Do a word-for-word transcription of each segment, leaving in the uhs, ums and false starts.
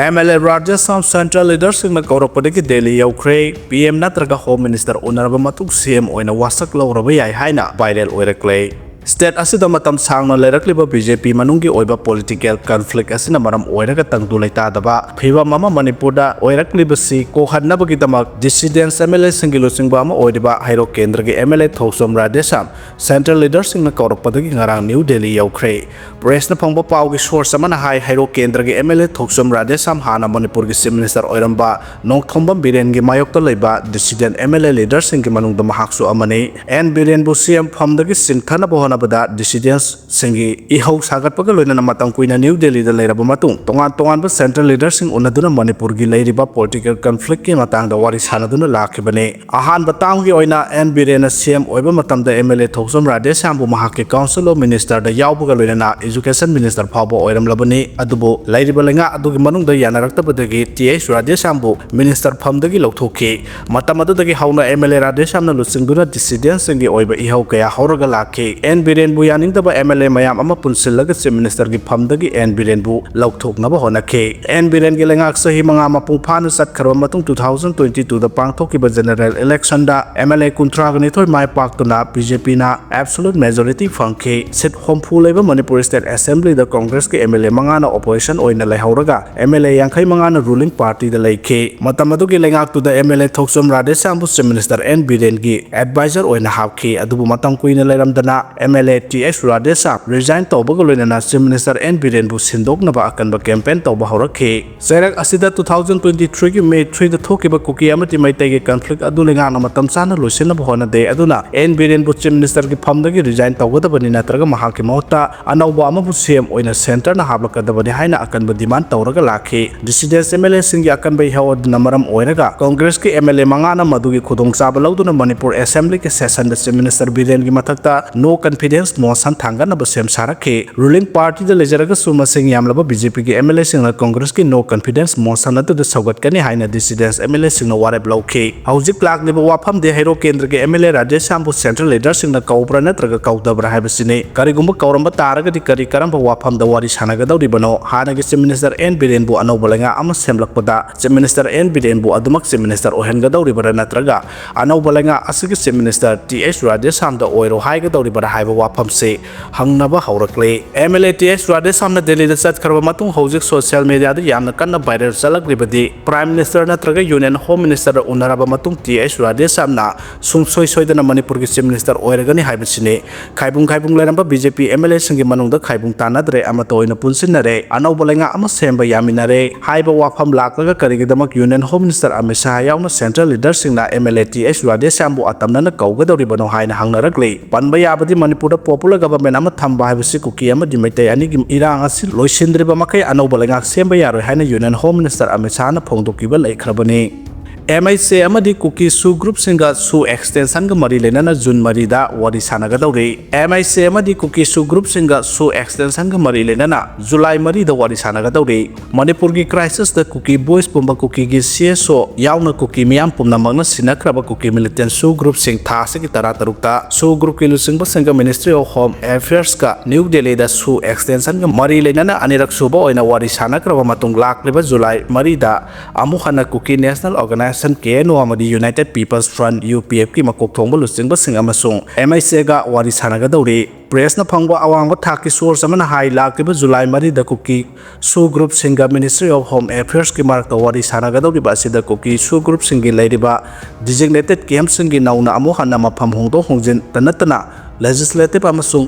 M L A Radheshyam central ꯂꯤꯗꯔꯁꯤꯡꯅ ꯀꯧꯔꯛꯄꯗꯒꯤ ꯗꯦꯜꯂꯤ ꯌꯧꯈ꯭ꯔꯦ꯫ ꯄꯤ ꯑꯦꯝ ꯅꯠꯇ꯭ꯔꯒ ꯍꯣꯝ ꯃꯤꯅꯤꯁꯇꯔ ꯎꯅꯔꯕ ꯃꯇꯨꯡ ꯁꯤ ꯑꯦꯝ ꯑꯣꯏꯅ ꯋꯥꯁꯛ ꯂꯧꯔꯕ ꯌꯥꯏ ꯍꯥꯏꯅ ꯚꯥꯏꯔꯦꯜ ꯑꯣꯏꯔꯛꯂꯦ꯫ ꯁ꯭ꯇꯦꯠ ꯑꯁꯤꯗ ꯃꯇꯝ ꯁꯥꯡꯅ ꯂꯩꯔꯛꯂꯤꯕ ꯕꯤ ꯖꯦ ꯄꯤ ꯃꯅꯨꯡꯒꯤ ꯑꯣꯏꯕ ꯄꯣꯂꯤꯇꯤꯀꯦꯜ ꯀꯟꯐ꯭ꯂꯤꯛ ꯑꯁꯤꯅ ꯃꯔꯝ ꯑꯣꯏꯔꯒ ꯇꯪꯗꯨ ꯂꯩꯇꯥꯗꯕ ꯐꯤꯚꯝ ꯑꯃ ꯃꯅꯤꯄꯨꯔꯗ ꯑꯣꯏꯔꯛꯂꯤꯕꯁꯤ ꯀꯣꯛꯍꯟꯅꯕꯒꯤꯗꯃꯛ ꯗꯤꯁꯤꯗꯦꯟꯁ ꯑꯦꯝ ꯑꯦꯜ ꯑꯦꯁꯤꯡꯒꯤ ꯂꯨꯆꯤꯡꯕ ꯑꯃ ꯑꯣꯏꯔꯤꯕ ꯍꯩꯔꯣꯛ ꯀꯦꯟꯗ꯭ꯔꯒꯤ M L A Thokchom Radheshyam central ꯂꯤꯗꯔꯁꯤꯡꯅ ꯀꯧꯔꯛꯄꯗꯒꯤ ꯉꯔꯥꯡ ꯅ꯭ꯌꯨ ꯗꯦꯜꯂꯤ ꯌꯧꯈ꯭ꯔꯦ꯫ ꯄ꯭ꯔꯦꯁꯅ ꯐꯪꯕ ꯄꯥꯎꯒꯤ ꯁꯣꯔꯁ ꯑꯃꯅ ꯍꯥꯏ, ꯍꯩꯔꯣꯛ ꯀꯦꯟꯗ꯭ꯔꯒꯤ M L A Thokchom Radheshyam ꯍꯥꯟꯅ ꯃꯅꯤꯄꯨꯔꯒꯤ ꯆꯤꯐ ꯃꯤꯅꯤꯁꯇꯔ ꯑꯣꯏꯔꯝꯕ ꯅꯣꯡꯊꯣꯝꯕꯝ ꯕꯤꯔꯦꯟꯒꯤ ꯃꯥꯌꯣꯛꯇ ꯂꯩꯕ ꯗꯤꯁꯤꯗꯦꯟ ꯑꯦꯝ ꯑꯦꯜ ꯑꯦ ꯂꯤꯗꯔꯁꯤꯡꯒꯤ ꯃꯅꯨꯡꯗ ꯃꯍꯥꯛꯁꯨ ꯑꯃꯅꯤ꯫ ꯑꯦꯟ ꯕꯤꯔꯦꯟꯕꯨ ꯁꯤ ꯑꯦꯝ ꯐꯝꯗꯒꯤ ꯆꯤꯡꯊꯅꯕ ꯍꯣꯠꯅꯕꯗ ꯗꯤꯁꯤꯗꯦꯟꯁ ꯁꯤꯡꯒꯤ ꯏꯍꯧ ꯁꯥꯒꯠꯄꯒ ꯂꯣꯏꯅꯅ ꯃꯇꯝ ꯀꯨꯏꯅ ꯅ꯭ꯌꯨ ꯗꯦꯜꯂꯤꯗ ꯂꯩꯔꯕ ꯃꯇꯨꯡ, ꯇꯣꯉꯥꯟ ꯇꯣꯉꯥꯟꯕ ꯁꯦꯟꯇ꯭ꯔꯦꯜ ꯂꯤꯗꯔꯁꯤꯡ ꯎꯅꯗꯨꯅ ꯃꯅꯤꯄꯨꯔꯒꯤ ꯂꯩꯔꯤꯕ ꯄꯣꯂꯤꯇꯤꯀꯦꯜ ꯀꯟꯐ꯭ꯂꯤꯛꯀꯤ ꯃꯇꯥꯡꯗ ꯋꯥꯔꯤ ꯁꯥꯅꯗꯨꯅ ꯂꯥꯛꯈꯤꯕꯅꯤ꯫ ꯑꯍꯥꯟꯕ ꯇꯥꯝꯒꯤ ꯑꯣꯏꯅ ꯑꯦꯟ ꯕꯤꯔꯦꯟꯅ ꯁꯤ ꯑꯦꯝ ꯑꯣꯏꯕ ꯃꯇꯝꯗ ꯑꯦꯝ ꯑꯦꯜ ꯑꯦ ꯊꯣꯛꯆꯣꯝ ꯔꯥꯙꯦꯁ꯭ꯌꯥꯝꯕꯨ ꯃꯍꯥꯛꯀꯤ ꯀꯥꯎꯟꯁꯤꯜ ꯑꯣꯐ ꯃꯤꯅꯤꯁꯇꯔꯗ ꯌꯥꯎꯕꯒ ꯂꯣꯏꯅꯅ ꯏꯖꯨꯀꯦꯁꯟ ꯃꯤꯅꯤꯁꯇꯔ ꯐꯥꯎꯕ ꯑꯣꯏꯔꯝꯂꯕꯅꯤ꯫ ꯑꯗꯨꯕꯨ ꯂꯩꯔꯤꯕ ꯂꯩꯉꯥꯛ ꯑꯗꯨꯒꯤ ꯃꯅꯨꯡꯗ ꯌꯥꯅꯔꯛꯇꯕꯗꯒꯤ ꯇꯤ ꯑꯩꯆ ꯔꯥꯙꯦꯁ꯭ꯌꯥꯝꯕꯨ ꯃꯤꯅꯤꯁꯇꯔ ꯐꯝꯗꯒꯤ ꯂꯧꯊꯣꯛꯈꯤ꯫ ꯃꯇꯝ ꯑꯗꯨꯗꯒꯤ ꯍꯧꯅ ꯑꯦꯝ ꯑꯦꯜ ꯑꯦ ꯔꯥꯙꯦꯁ꯭ꯌꯥꯝꯅ ꯂꯨꯆꯤꯡꯗꯨꯅ ꯗꯤꯁꯤꯗꯦꯟꯁꯤꯡꯒꯤ ꯑꯣꯏꯕ ꯏꯍꯧ ꯀꯌꯥ ꯍꯧꯔꯒ ꯂꯥꯛꯈꯤ꯫ ꯑꯦꯟ ꯕꯤꯔꯦꯟꯕꯨ ꯌꯥꯅꯤꯡꯗꯕ ꯑꯦꯝ ꯑꯦꯜ ꯑꯦ ꯃꯌꯥꯝ ꯑꯃ ꯄꯨꯟꯁꯤꯜꯂꯒ ꯆꯤꯐ ꯃꯤꯅꯤꯁꯇꯔꯒꯤ ꯐꯝꯗꯒꯤ ꯑꯦꯟ ꯕꯤꯔꯦꯟꯕꯨ ꯂꯧꯊꯣꯛꯅꯕ ꯍꯣꯠꯅꯈꯤ꯫ ꯑꯦꯟ ꯕꯤꯔꯦꯟꯒꯤ ꯂꯩꯉꯥꯛ ꯆꯍꯤ ꯃꯉꯥ ꯃꯄꯨꯡ ꯐꯥꯅ ꯆꯠꯈ꯭ꯔꯕ ꯃꯇꯨꯡ, ꯇꯨ ꯊꯥꯎꯖꯟ ꯇ꯭ꯋꯦꯟꯇꯤ ꯇꯨꯗ ꯄꯥꯡꯊꯣꯛꯈꯤꯕ ꯖꯦꯅꯔꯦꯜ ꯏꯂꯦꯛꯁꯟꯗ ꯑꯦꯝ ꯑꯦꯜ ꯑꯦ ꯀꯨꯟꯊ꯭ꯔꯥꯒ ꯅꯤꯊꯣꯏ ꯃꯥꯏ ꯄꯥꯛꯇꯨꯅ ꯕꯤ ꯖꯦ ꯄꯤꯅ ꯑꯦꯕꯁꯣꯂꯨꯠ ꯃꯦꯖꯣꯔꯤꯇꯤ ꯐꯪꯈꯤ꯫ ꯁꯤꯠ ꯍꯨꯝꯐꯨ ꯂꯩꯕ ꯃꯅꯤꯄꯨꯔ ꯁ꯭ꯇꯦꯠ ꯑꯦꯁꯦꯝꯕ꯭ꯂꯤꯗ ꯀꯣꯡꯒ꯭ꯔꯦꯁꯀꯤ ꯑꯦꯝ ꯑꯦꯜ ꯑꯦ ꯃꯉꯥꯅ ꯑꯣꯄꯣꯖꯤꯁꯟ ꯑꯣꯏꯅ ꯂꯩꯍꯧꯔꯒ, ꯑꯦꯝ ꯑꯦꯜ ꯑꯦ ꯌꯥꯡꯈꯩ ꯃꯉꯥꯅ ꯔꯨꯂꯤꯡ ꯄꯥꯔꯇꯤꯗ ꯂꯩꯈꯤ꯫ ꯃꯇꯝ ꯑꯗꯨꯒꯤ ꯂꯩꯉꯥꯛꯇꯨꯗ ꯑꯦꯝ ꯑꯦꯜ ꯑꯦ ꯊꯣꯛꯆꯣꯝ ꯔꯥꯙꯦꯁ꯭ꯌꯥꯝꯕꯨ ꯆꯤꯐ ꯃꯤꯅꯤꯁꯇꯔ ꯑꯦꯟ ꯕꯤꯔꯦꯟꯒꯤ ꯑꯦꯗꯚꯥꯏꯖꯔ ꯑꯣꯏꯅ ꯍꯥꯞꯈꯤ꯫ ꯑꯗꯨꯕꯨ ꯃꯇꯝ ꯀꯨꯏꯅ ꯂꯩꯔꯝꯗꯅ M L A T H Radheshyam resign ꯇꯧꯕꯒ ꯂꯣꯏꯅꯅ ꯆꯤꯐ ꯃꯤꯅꯤꯁꯇꯔ ꯑꯦꯟ ꯕꯤꯔꯦꯟꯕꯨ ꯁꯤꯟꯗꯣꯛꯅꯕ ꯑꯀꯟꯕ ꯀꯦꯝꯄꯦꯟ ꯇꯧꯕ ꯍꯧꯔꯛꯈꯤ꯫ ꯆꯩꯔꯛ ꯑꯁꯤꯗ ꯇꯨ ꯊꯥꯎꯖꯟ ꯇ꯭ꯋꯦꯟꯇꯤ ꯊ꯭ꯔꯤꯒꯤ ꯃꯦ ꯊ꯭ꯔꯤꯗ ꯊꯣꯛꯈꯤꯕ ꯀꯨꯀꯤ ꯑꯃꯗꯤ ꯃꯩꯇꯩꯒꯤ ꯀꯟꯐ꯭ꯂꯤꯛ ꯑꯗꯨ ꯂꯩꯉꯥꯛꯅ ꯃꯇꯝ ꯆꯥꯅ ꯂꯣꯏꯁꯤꯟꯅꯕ ꯍꯣꯠꯅꯗꯦ꯫ ꯑꯗꯨꯅ ꯑꯦꯟ ꯕꯤꯔꯦꯟꯕꯨ ꯆꯤꯐ ꯃꯤꯅꯤꯁꯇꯔꯒꯤ ꯐꯝꯗꯒꯤ ꯔꯤꯖꯥꯏꯟ ꯇꯧꯒꯗꯕꯅꯤ, ꯅꯠꯇ꯭ꯔꯒ ꯃꯍꯥꯛꯀꯤ ꯃꯍꯨꯠꯇ ꯑꯅꯧꯕ ꯑꯃꯕꯨ ꯁꯤ ꯑꯦꯝ ꯑꯣꯏꯅ ꯁꯦꯟꯇꯔꯅ ꯍꯥꯞꯂꯛꯀꯗꯕꯅꯤ ꯍꯥꯏꯅ ꯑꯀꯟꯕ ꯗꯤꯃꯥꯟ ꯇꯧꯔꯒ ꯂꯥꯛꯈꯤ꯫ ꯗꯤꯁꯤꯗꯦꯟꯁ ꯑꯦꯝ ꯑꯦꯜ ꯑꯦꯁꯤꯡꯒꯤ ꯑꯀꯟꯕ ꯏꯍꯧ ꯑꯗꯨꯅ ꯃꯔꯝ ꯑꯣꯏꯔꯒ ꯀꯣꯡꯒ꯭ꯔꯦꯁꯀꯤ ꯑꯦꯝ ꯑꯦꯜ ꯑꯦ ꯃꯉꯥꯅ ꯃꯗꯨꯒꯤ ꯈꯨꯗꯣꯡꯆꯥꯕ ꯂꯧꯗꯨꯅ ꯃꯅꯤꯄꯨꯔ ꯑꯦꯁꯦꯝꯕ꯭ꯂꯤꯒꯤ ꯁꯦꯁꯟꯗ ꯆꯤꯐ ꯃꯤꯅꯤꯁꯇꯔ ꯕꯤꯔꯦꯟꯒꯤ ꯃꯊꯛꯇ ꯅꯣ ꯀꯟꯐꯤꯗꯦꯟꯁ confidence motion ꯊꯥꯡꯒꯠꯅꯕ ꯁꯦꯝ ꯁꯥꯔꯛꯈꯤ꯫ Ruling party ꯗ ꯂꯩꯖꯔꯒꯁꯨ ꯃꯁꯤꯡ ꯌꯥꯝꯂꯕ B J P ꯒꯤ M L A ꯁꯤꯡꯅ Congress ꯀꯤ no confidence motion ꯑꯗꯨꯗ ꯁꯧꯒꯠꯀꯅꯤ ꯍꯥꯏꯅ dissidents M L A ꯁꯤꯡꯅ ꯋꯥꯔꯦꯞ ꯂꯧꯈꯤ꯫ ꯍꯧꯖꯤꯛ ꯂꯥꯛꯂꯤꯕ ꯋꯥꯐꯝꯗꯤ ꯍꯩꯔꯣꯛ ꯀꯦꯟꯗ꯭ꯔꯒꯤ M L A ꯔꯥꯙꯦꯁ꯭ꯌꯥꯝꯕꯨ central leader ꯁꯤꯡꯅ ꯀꯧꯕ꯭ꯔꯥ ꯅꯠꯇ꯭ꯔꯒ ꯀꯧꯗꯕ꯭ꯔꯥ ꯍꯥꯏꯕꯁꯤꯅꯤ꯫ ꯀꯔꯤꯒꯨꯝꯕ ꯀꯧꯔꯝꯕ ꯇꯥꯔꯒꯗꯤ ꯀꯔꯤ ꯀꯔꯝꯕ ꯋꯥꯐꯝꯗ ꯋꯥꯔꯤ ꯁꯥꯟꯅꯒꯗꯧꯔꯤꯕꯅꯣ? ꯍꯥꯟꯅꯒꯤ Chief Minister N ꯕꯤꯔꯦꯟꯕꯨ ꯑꯅꯧꯕ ꯂꯩꯉꯥꯛ ꯑꯃ ꯁꯦꯝꯂꯛꯄꯗ Chief Minister N ꯕꯤꯔꯦꯟꯕꯨ ꯑꯗꯨꯃꯛ Chief Minister ꯑꯣꯏꯍꯟꯒꯗꯧꯔꯤꯕ꯭ꯔꯥ ꯅꯠꯇ꯭ꯔꯒ ꯑꯅꯧꯕ ꯂꯩꯉꯥꯛ ꯑꯁꯤꯒꯤ Chief Minister T H ꯔꯥꯙꯦꯁ꯭ꯌꯥꯝꯗ ꯑꯣꯏꯔꯣ ꯍꯥꯏꯒꯗꯧꯔꯤꯕ꯭ꯔꯥ ꯍꯥꯏꯕ ꯋꯥꯐꯝꯁꯤ ꯍꯪꯅꯕ ꯍꯧꯔꯛꯂꯤ꯫ M L A T H ꯔꯥꯙꯦꯁ꯭ꯌꯥꯝꯅ ꯗꯦꯜꯂꯤꯗ ꯆꯠꯈ꯭ꯔꯕ ꯃꯇꯨꯡ ꯍꯧꯖꯤꯛ social media ꯗ ꯌꯥꯝꯅ ꯀꯟꯅ viral ꯆꯠꯂꯛꯂꯤꯕꯗꯤ Prime Minister ꯅꯠꯇ꯭ꯔꯒ Union Home Minister ꯎꯅꯔꯕ ꯃꯇꯨꯡ T H ꯔꯥꯙꯦꯁ꯭ꯌꯥꯝꯅ ꯁꯨꯡꯁꯣꯏ ꯁꯣꯏꯗꯅ ꯃꯅꯤꯄꯨꯔꯒꯤ Chief Minister ꯑꯣꯏꯔꯒꯅꯤ ꯍꯥꯏꯕꯁꯤꯅꯤ꯫ ꯈꯥꯏꯕꯨꯡ ꯈꯥꯏꯕꯨꯡ ꯂꯩꯔꯝꯕ B J P M L A ꯁꯤꯡꯒꯤ ꯃꯅꯨꯡꯗ ꯈꯥꯏꯕꯨꯡ ꯇꯥꯟꯅꯗ꯭ꯔꯦ, ꯑꯃꯠꯇ ꯑꯣꯏꯅ ꯄꯨꯟꯁꯤꯟꯅꯔꯦ꯫ ꯑꯅꯧꯕ ꯂꯩꯉꯥꯛ ꯑꯃ ꯁꯦꯝꯕ ꯌꯥꯃꯤꯟꯅꯔꯦ ꯍꯥꯏꯕ ꯋꯥꯐꯝ ꯂꯥꯛꯂꯒ ꯀꯔꯤꯒꯤꯗꯃꯛ Union Home Minister Amit Shah ꯌꯥꯎꯅ central leader ꯁꯤꯡꯅ M L A T H ꯔꯥꯙꯦꯁ꯭ꯌꯥꯝꯕꯨ ꯑꯇꯝꯅꯅ ꯀꯧꯒꯗꯧꯔꯤꯕꯅꯣ ꯍꯥꯏꯅ ꯍꯪꯅꯔꯛꯂꯤ꯫ ꯄꯟꯕ ꯌꯥꯕꯗꯤ ꯃꯅꯤꯄꯨꯔꯗ popular government ꯑꯃ ꯊꯝꯕ ꯍꯥꯏꯕꯁꯤ ꯀꯨꯀꯤ ꯑꯃꯗꯤ ꯃꯩꯇꯩ ꯑꯅꯤꯒꯤ ꯏꯔꯥꯡ ꯑꯁꯤ ꯂꯣꯏꯁꯤꯟꯗ꯭ꯔꯤꯕ ꯃꯈꯩ ꯑꯅꯧꯕ ꯂꯩꯉꯥꯛ ꯁꯦꯝꯕ ꯌꯥꯔꯣꯏ ꯍꯥꯏꯅ Union Home Minister Amit ꯁꯥꯍꯅ ꯐꯣꯡꯗꯣꯛꯈꯤꯕ ꯂꯩꯈ꯭ꯔꯕꯅꯤ꯫ M I C ꯑꯃꯗꯤ ꯀꯨꯀꯤ SoO group ꯁꯤꯡꯒ SoO extension ꯒ ꯃꯔꯤ ꯂꯩꯅꯅ June ꯃꯔꯤꯗ ꯋꯥꯔꯤ ꯁꯥꯟꯅꯒꯗꯧꯔꯤ꯫ M I C ꯑꯃꯗꯤ ꯀꯨꯀꯤ SoO group ꯁꯤꯡꯒ SoO extension ꯒ ꯃꯔꯤ ꯂꯩꯅꯅ July ꯃꯔꯤꯗ ꯋꯥꯔꯤ ꯁꯥꯟꯅꯒꯗꯧꯔꯤ꯫ ꯃꯅꯤꯄꯨꯔꯒꯤ crisis ꯇ ꯀꯨꯀꯤ voice ꯄꯨꯝꯕ ꯀꯨꯀꯤꯒꯤ C S O ꯌꯥꯎꯅ ꯀꯨꯀꯤ ꯃꯤꯌꯥꯝ ꯄꯨꯝꯅꯃꯛꯅ ꯁꯤꯟꯅꯈ꯭ꯔꯕ ꯀꯨꯀꯤ militant SoO group ꯁꯤꯡ ꯊꯥ ꯑꯁꯤꯒꯤ ꯇꯔꯥꯇꯔꯨꯛꯇ SoO group ꯀꯤ ꯂꯨꯆꯤꯡꯕꯁꯤꯡꯒ Ministry of Home Affairs ꯀ New Delhi ꯗ SoO extension ꯒ ꯃꯔꯤ ꯂꯩꯅꯅ ꯑꯅꯤꯔꯛ ꯁꯨꯕ ꯑꯣꯏꯅ ꯋꯥꯔꯤ ꯁꯥꯟꯅꯈ꯭ꯔꯕ ꯃꯇꯨꯡ ꯂꯥꯛꯂꯤꯕ July ꯃꯔꯤꯗ ꯑꯃꯨꯛ ꯍꯟꯅ Kuki National Organisation, K N O, ꯑꯃꯗꯤ United People's Front, U P F ꯀꯤ ꯃꯀꯣꯛ ꯊꯣꯡꯕ ꯂꯨꯆꯤꯡꯕꯁꯤꯡ ꯑꯃꯁꯨꯡ M I C ꯒ ꯋꯥꯔꯤ ꯁꯥꯟꯅꯒꯗꯧꯔꯤ꯫ Press ꯅ ꯐꯪꯕ ꯑꯋꯥꯡꯕ ꯊꯥꯛꯀꯤ source ꯑꯃꯅ ꯍꯥꯏ, ꯂꯥꯛꯂꯤꯕ July ꯃꯔꯤꯗ ꯀꯨꯀꯤ SoO group ꯁꯤꯡꯒ Ministry of Home Affairs ꯀꯤ ꯃꯔꯛꯇ ꯋꯥꯔꯤ ꯁꯥꯟꯅꯒꯗꯧꯔꯤꯕ ꯑꯁꯤꯗ ꯀꯨꯀꯤ SoO group ꯁꯤꯡꯒꯤ ꯂꯩꯔꯤꯕ designated camp ꯁꯤꯡꯒꯤ ꯅꯧꯅ ꯑꯃꯨꯛ ꯍꯟꯅ ꯃꯐꯝ ꯍꯣꯡꯗꯣꯛ ꯍꯣꯡꯖꯤꯟꯇ ꯅꯠꯇꯅ legislative ꯑꯃꯁꯨꯡ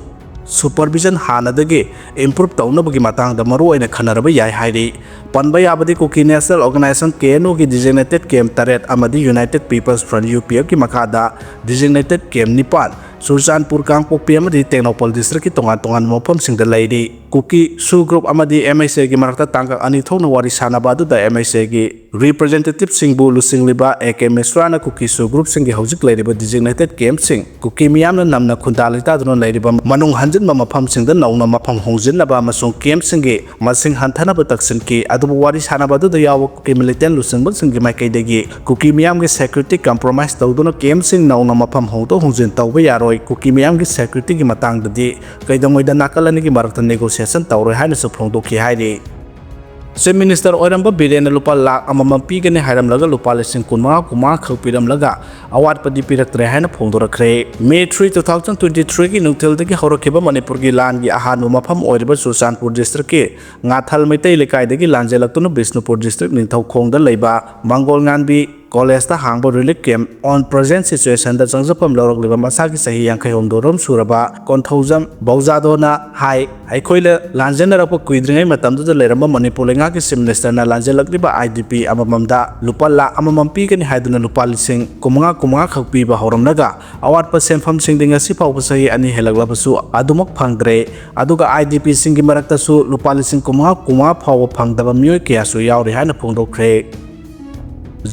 supervision ꯍꯥꯟꯅꯗꯒꯤ improve ꯇꯧꯅꯕꯒꯤ ꯃꯇꯥꯡꯗ ꯃꯔꯨꯑꯣꯏꯅ ꯈꯟꯅꯔꯕ ꯌꯥꯏ ꯍꯥꯏꯔꯤ꯫ ꯄꯟꯕ ꯌꯥꯕꯗꯤ Kuki National Organisation, K N O ꯒꯤ designated camp ꯇꯔꯦꯠ ꯑꯃꯗꯤ United People's Front, U P F ꯀꯤ ꯃꯈꯥꯗ designated camp ꯅꯤꯄꯥꯟ ꯆꯨꯔꯆꯥꯟꯄꯨꯔ, ꯀꯥꯡꯄꯣꯛꯄꯤ ꯑꯃꯗꯤ ꯇꯦꯡꯅꯧꯄꯜ districtꯀꯤ ꯇꯣꯉꯥꯟ ꯇꯣꯉꯥꯟꯕ ꯃꯐꯝꯁꯤꯡꯗ ꯂꯩꯔꯤ꯫ ꯀꯨꯀꯤ ꯁꯨ group ꯑꯃꯗꯤ MHAꯒꯤ ꯃꯔꯛꯇ ꯇꯥꯡꯀꯛ ꯑꯅꯤ ꯊꯣꯛꯅ ꯋꯥꯔꯤ ꯁꯥꯅꯕ ꯑꯗꯨꯗ MHAꯒꯤ representativeꯁꯤꯡꯕꯨ ꯂꯨꯆꯤꯡꯂꯤꯕ A K Mishraꯅ ꯀꯨꯀꯤ ꯁꯨ groupꯁꯤꯡꯒꯤ ꯍꯧꯖꯤꯛ ꯂꯩꯔꯤꯕ designated campꯁꯤꯡ, ꯀꯨꯀꯤ ꯃꯤꯌꯥꯝꯅ ꯅꯝꯅ ꯈꯨꯟꯗꯥ ꯂꯩꯇꯥꯗꯨꯅ ꯂꯩꯔꯤꯕ ꯃꯅꯨꯡ ꯍꯟꯖꯤꯟꯕ ꯃꯐꯝꯁꯤꯡꯗ ꯅꯧꯅ ꯃꯐꯝ ꯍꯣꯡꯖꯤꯟꯅꯕ ꯑꯃꯁꯨꯡ campꯁꯤꯡꯒꯤ ꯃꯁꯤꯡ ꯍꯟꯊꯅꯕ ꯇꯛꯁꯤꯟꯈꯤ꯫ ꯑꯗꯨꯕꯨ ꯋꯥꯔꯤ ꯁꯥꯅꯕ ꯑꯗꯨꯗ ꯌꯥꯎꯕ ꯀꯨꯀꯤ militant ꯂꯨꯆꯤꯡꯕꯁꯤꯡꯒꯤ ꯃꯥꯏꯀꯩꯗꯒꯤ ꯀꯨꯀꯤ ꯃꯤꯌꯥꯝꯒꯤ security compromise ꯇꯧꯗꯨꯅ campꯁꯤꯡ ꯅꯧꯅ ꯃꯐꯝ ꯍꯣꯡꯗꯣꯛ ꯍꯣꯡꯖꯤꯟ ꯇꯧꯕ ꯌꯥꯔꯣꯏ, ꯀꯨꯀꯤ ꯃꯤꯌꯥꯝꯒꯤ securityꯒꯤ ꯃꯇꯥꯡꯗꯗꯤ ꯀꯩꯗꯧꯉꯩꯗ ꯅꯥꯀꯜ ꯑꯅꯤꯒꯤ ꯃꯔꯛꯇ negotiation ꯇꯧꯔꯣꯏ ꯍꯥꯏꯅꯁꯨ ꯐꯣꯡꯗꯣꯛꯈꯤ ꯍꯥꯏꯔꯤ꯫ Chief Minister ꯑꯣꯏꯔꯝꯕ ꯕꯤꯔꯦꯟꯅ ꯂꯨꯄꯥ ꯂꯥꯈ ꯑꯃꯃꯝ ꯄꯤꯒꯅꯤ ꯍꯥꯏꯔꯝꯂꯒ ꯂꯨꯄꯥ ꯂꯤꯁꯤꯡ ꯀꯨꯟꯃꯉꯥ, ꯀꯨꯟꯃꯉꯥ ꯈꯛ ꯄꯤꯔꯝꯂꯒ ꯑꯋꯥꯠꯄꯗꯤ ꯄꯤꯔꯛꯇ꯭ꯔꯦ ꯍꯥꯏꯅ ꯐꯣꯡꯗꯣꯔꯛꯈ꯭ꯔꯦ꯫ May three, two thousand twenty threeꯒꯤ ꯅꯨꯡꯊꯤꯜꯗꯒꯤ ꯍꯧꯔꯛꯈꯤꯕ ꯃꯅꯤꯄꯨꯔꯒꯤ ꯂꯥꯟꯒꯤ ꯑꯍꯥꯟꯕ ꯃꯐꯝ ꯑꯣꯏꯔꯤꯕ ꯆꯨꯔꯆꯥꯟꯄꯨꯔ districtꯀꯤ ꯉꯥꯊꯜ ꯃꯩꯇꯩ ꯂꯩꯀꯥꯏꯗꯒꯤ ꯂꯥꯟꯖꯦꯜꯂꯛꯇꯨꯅ ꯕꯤꯁꯅꯨꯄꯨꯔ district ꯅꯤꯡꯊꯧꯈꯣꯡꯗ ꯂꯩꯕ ꯃꯪꯒꯣꯜ ꯉꯥꯟꯕꯤ collegeꯇ ꯍꯥꯡꯕ relief camp on present situationꯗ ꯆꯪꯖꯐꯝ ꯂꯧꯔꯛꯂꯤꯕ ꯃꯁꯥꯒꯤ ꯆꯍꯤ ꯌꯥꯡꯈꯩ ꯍꯨꯝꯗꯣꯏꯔꯣꯝ ꯁꯨꯔꯕ ꯀꯣꯟꯊꯧꯖꯝ ꯕꯧꯖꯥꯗꯣꯅ ꯍꯥꯏ, ꯑꯩꯈꯣꯏꯅ ꯂꯥꯟꯖꯦꯟꯅꯔꯛꯄ ꯀꯨꯏꯗ꯭ꯔꯤꯉꯩ ꯃꯇꯝꯗꯨꯗ ꯂꯩꯔꯝꯕ ꯃꯅꯤꯄꯨꯔ ꯂꯩꯉꯥꯛꯀꯤ Chief Ministerꯅ ꯂꯥꯟꯖꯦꯜꯂꯛꯂꯤꯕ IDP ꯑꯃꯃꯝꯗ ꯂꯨꯄꯥ ꯂꯥꯈ ꯑꯃꯃꯝ ꯄꯤꯒꯅꯤ ꯍꯥꯏꯗꯨꯅ ꯂꯨꯄꯥ ꯂꯤꯁꯤꯡ ꯀꯨꯟꯃꯉꯥ, ꯀꯨꯟꯃꯉꯥ ꯈꯛ ꯄꯤꯕ ꯍꯧꯔꯝꯂꯒ ꯑꯋꯥꯠꯄ ꯁꯦꯟꯐꯝꯁꯤꯡꯗꯤ ꯉꯁꯤ ꯐꯥꯎꯕ ꯆꯍꯤ ꯑꯅꯤ ꯍꯦꯜꯂꯛꯂꯕꯁꯨ ꯑꯗꯨꯃꯛ ꯐꯪꯗ꯭ꯔꯦ꯫ ꯑꯗꯨꯒ IDPꯁꯤꯡꯒꯤ ꯃꯔꯛꯇꯁꯨ ꯂꯨꯄꯥ ꯂꯤꯁꯤꯡ ꯀꯨꯟꯃꯉꯥ, ꯀꯨꯟꯃꯉꯥ ꯐꯥꯎꯕ ꯐꯪꯗꯕ ꯃꯤꯑꯣꯏ ꯀꯌꯥꯁꯨ ꯌꯥꯎꯔꯤ ꯍꯥꯏꯅ ꯐꯣꯡꯗꯣꯛꯈ꯭ꯔꯦ꯫